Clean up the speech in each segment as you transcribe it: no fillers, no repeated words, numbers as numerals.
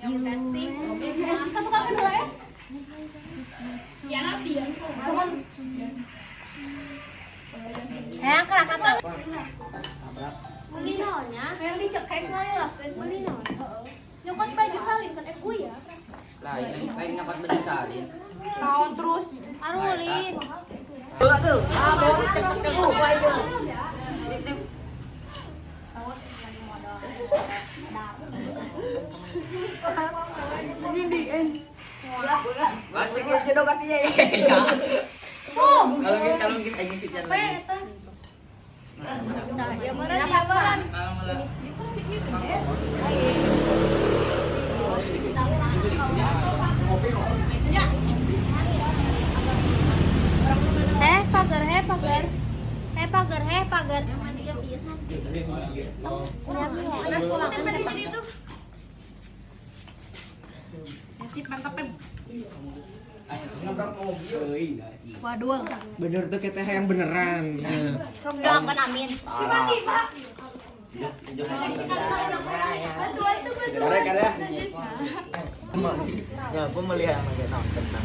Yang Satu kali dua es. Ya nanti ya. Hayang Krakatau. Beli naonnya? Yang dicekek mah ya langsung beli naon. Nyokot baju salin kan gue ya. Lain lain nyokot baju salin. Tahun terus. Arulin. Tuh, ah, bawa cek tuh, ayo. Kalau kita aja kita lagi. Ya mana ya mana. Kalau malah Eh, pagar, he, pagar. He, pagar, he, pagar. Jadi itu. Sip mantap em. Waduh. Bener tuh kita yang beneran. Sok doakan amin. Tiba-tiba. Bantuan itu bantuan. Ya, gua melihat sama kayak nonton kentang.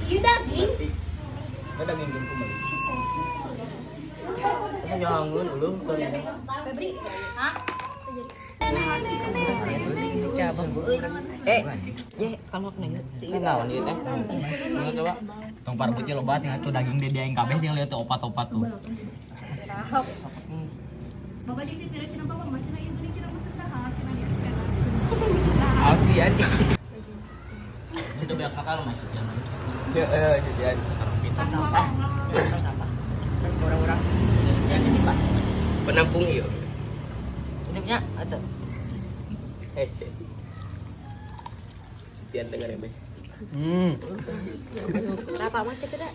Ieu daging. Ada daging geng beli. Nyangun belum kan. Febri. Hah? Si cabang bu. Eh, ye kalau aku nanya. Naon ieu teh? Mau coba. Tong parbutnya loba tinggal tuh daging dia yang kabeh tinggal lihat tuh opat-opat tuh. Bapak jadi sih tidak cina bapak mah cina ieu geuning cina musuh tah cina di SPL. Alfian. Itu banyak akal masuk ya. Ya, jadian. Orang-orang. Penampung ieu. Ini punya atau Hese. Setian dengar ya, Be. Hmm. Kenapa masih tidak?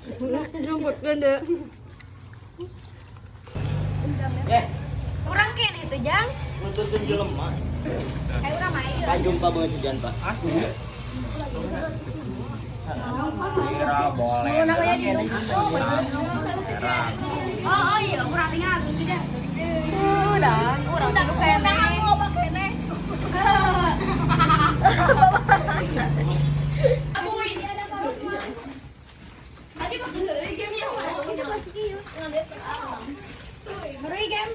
Eh, Kurang kene itu, Jang. nuntutun jelema. Eh, urang mah ieu. Kan jumpa banget si Jan, Pak. Kira boleh. Oh, oh iya, urang tinggal sudah. Udah, urang kudu kene. Loba keneh. Tadi waktu dari game ya, Beri game.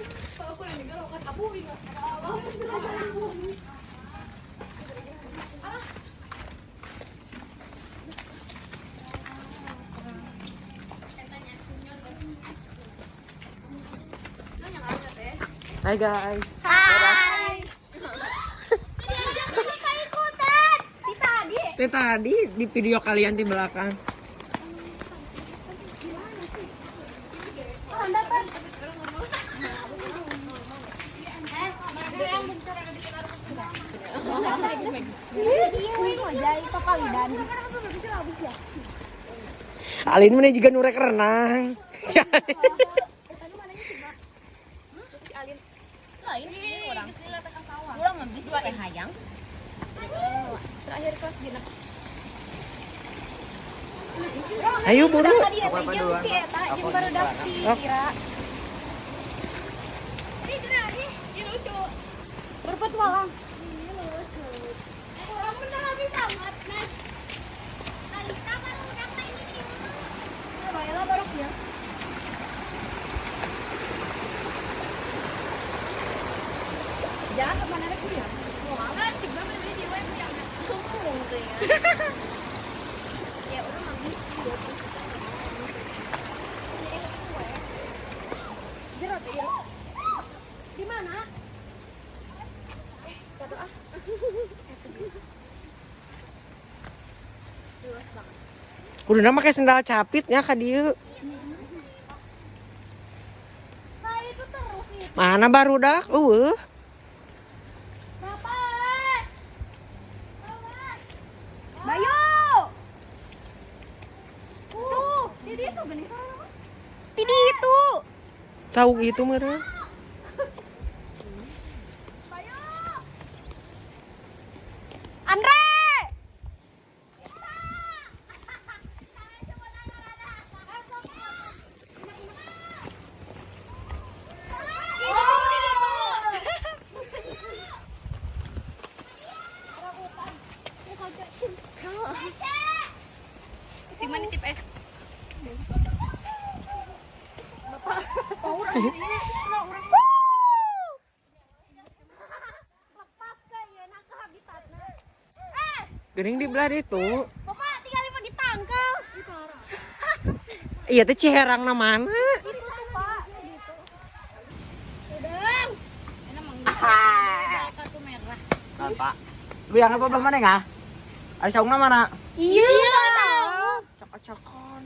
Hai guys. Hai. Ikutan. Di tadi. Teh tadi di video kalian di belakang. Alin mana juga nurek renang. Si Alin. Urang mah bisa teh hayang. Terakhir kelas genep. Ayo buru. Tadi eta jeung si eta jeung barudak si Ira. Ini lucu. Berpetualang. Ini lucu. Orang bener habis amat. Nah, Alita baru udah main ini. Baiklah baru ya. Jangan kemana aku ya. Enggak, tiba bener-bener jiwa yang yang Ngomong tuh ya. Ya urang mah bisa. Jerot ya. Di mana? Kata ah. Luas banget. Kuduna make sendal capit nya ka dieu. Nah, itu terus nih. Mana barudak eueuh. Bapak. Bayu. Tuh, di itu gini. Tidi itu. Tahu gitu meureun. Andre. Si mana tip es. Bapak. Lepas ke ieu na ke habitatna. Geuning di belah ditu. Bapak tinggal lima ditangkal. Iya teh Ciherangna mana? Itu tuh, Pak. Gitu. Udang. Enak mang. Kartu merah. Pak. Lu yang apa belah mana enggak? Ada saungna mana? Iya. Cakon.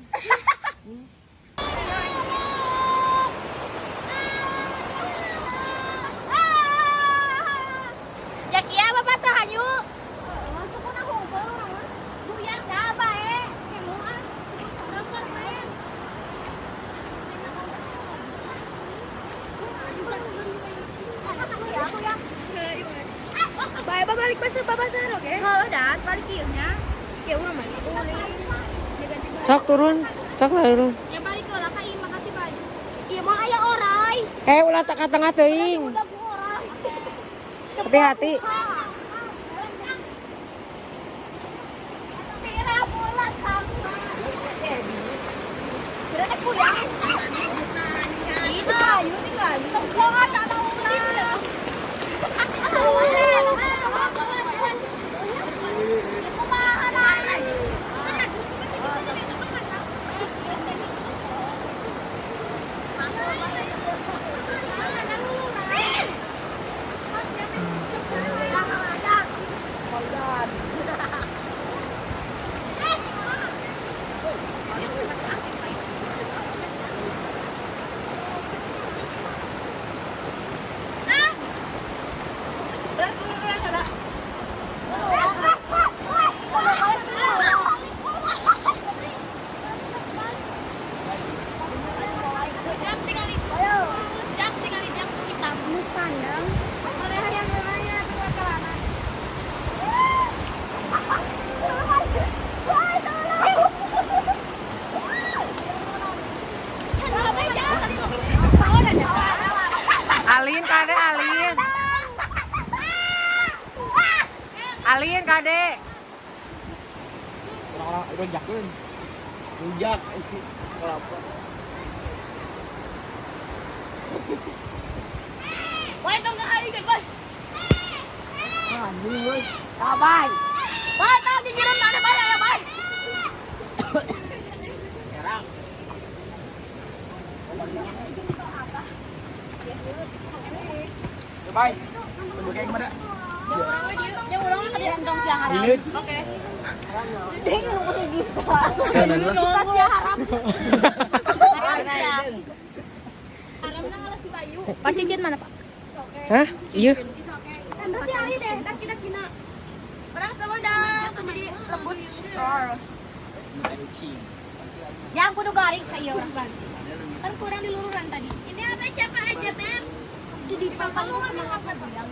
Ya kia bapak sahanyu. Langsung kuna hubel urang mah. Buyar dah bae. Kemo ah. Urang kan main. Bae balik pasar pasar oke. Heuh dah, balik ieu nya. Kayak urang mah. Sok turun, sok turun. Ya balik ke lah ka ieu makasih baju. Ieu mah aya orai. Eh ulah tak ka tengah teuing. Udah ku orai. Hati-hati. Alin kade alin. Alin kade. Orang-orang rujakeun. Rujak kelapa. Woi, tong ke aing kan, woi. Anjing euy. Kabay. Woi, tong gigireun mana bae aya bae. Herang. Bye. Tunggu kayak gimana? Yang urang mah dirantong siang haram. Oke. Dia ngomong kayak gitu. Gista siang haram. Haram siang. Haramna ngalah si Bayu. Pak cincin mana, Pak? Hah? Iya. Nanti aja deh, ntar kita kina. Orang semua dah jadi lembut. Yang kudu garing kayak orang kan. Kan kurang di lururan tadi. Ini apa siapa aja, Mem? Si Dipa kamu ngomong apa bilang?